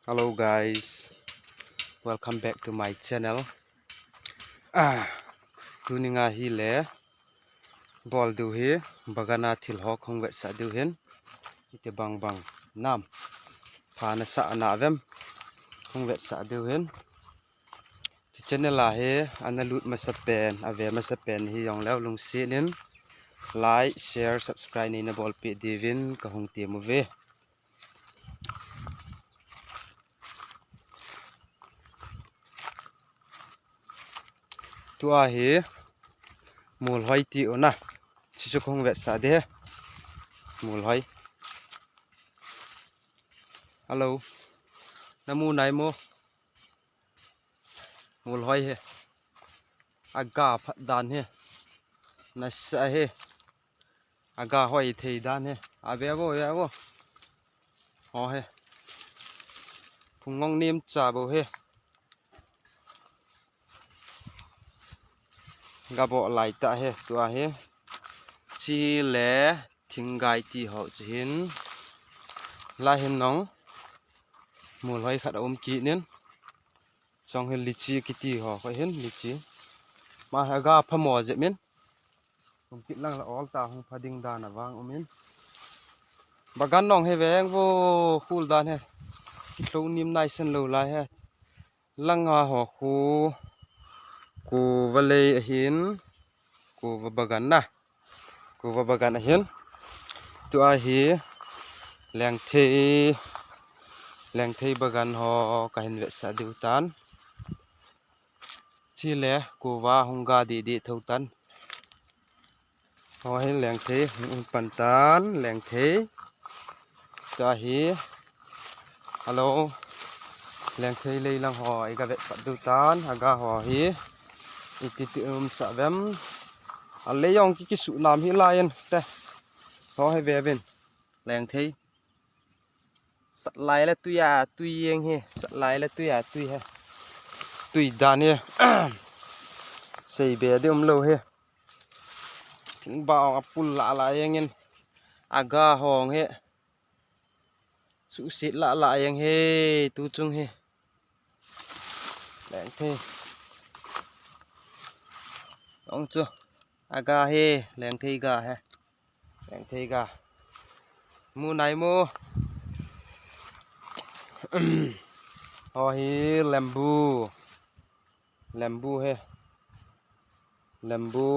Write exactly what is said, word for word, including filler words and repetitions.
Hello guys, welcome back to my channel. Ah, tuni nga hi le bol diu hi, bagana thil ho kong vetsah diu hin. Iti bang bang nam pha na sa na vem kong vetsah diu hin. Chi channel a hi ana lut masa pen, ave masa pen hi jong leu lungset in like, share, subscribe nei na bolpeh diuvin ka hung tem uve. Tua hi mulhoi ti u na. Chi chu kong vetsah de. Mulhoi. Hello. Na mu nai mo. Mulhoi hi. Aga phat dan hi. Nasa hi. Aga hoi thei dan hi. Ave vo, ave vo. Ho hi. Phung ngong nem cha bou hi. Ga bo lai ta hi, tua hi. Chi le thinggai ti ho chi hin. Lai hin nong. Mulhoi khat a um kit in. Chong hi lychee kiti ho, kho hin lychee. Ma hi aga phamo jep in. Kum kit lang la ol ta hung pha ding dan a vang um in. Bagan nong hi veng vo khul dan hi. Kithlo nim nai sen lo lai hi. Langa ho khu kuva lei ahin, kuva bagan na. Kuva bagan ahin. Tua hi lengthei, lengthei bagan ho ka hin vetsah diu tan. Chi le kuva hung ga di di tho tan. Ho hi lengthei, hung pan tan, lengthei. Tua hi, hello, lengthei lei lang ho, i ga vet pat diu tan, aga ho hi, iti ti um sa vem. A lei jong ki kisu nam hi lai in, te. Ho hi ve vin, lengthei. Sat lai le tui a tui jeng hi, sat lai le tui a tui hi. Tui dan hi. Sei be di um lo hi. Thingba ong a pul la la jeng in. Aga hong hi. Suhset la la jeng hi, tu chung hi. Lengthei. Ong chu. Aga hi, lengthei ga hi. Lengthei ga. Mu nai mu. Ho hi lembu. Lembu hi. Lembu.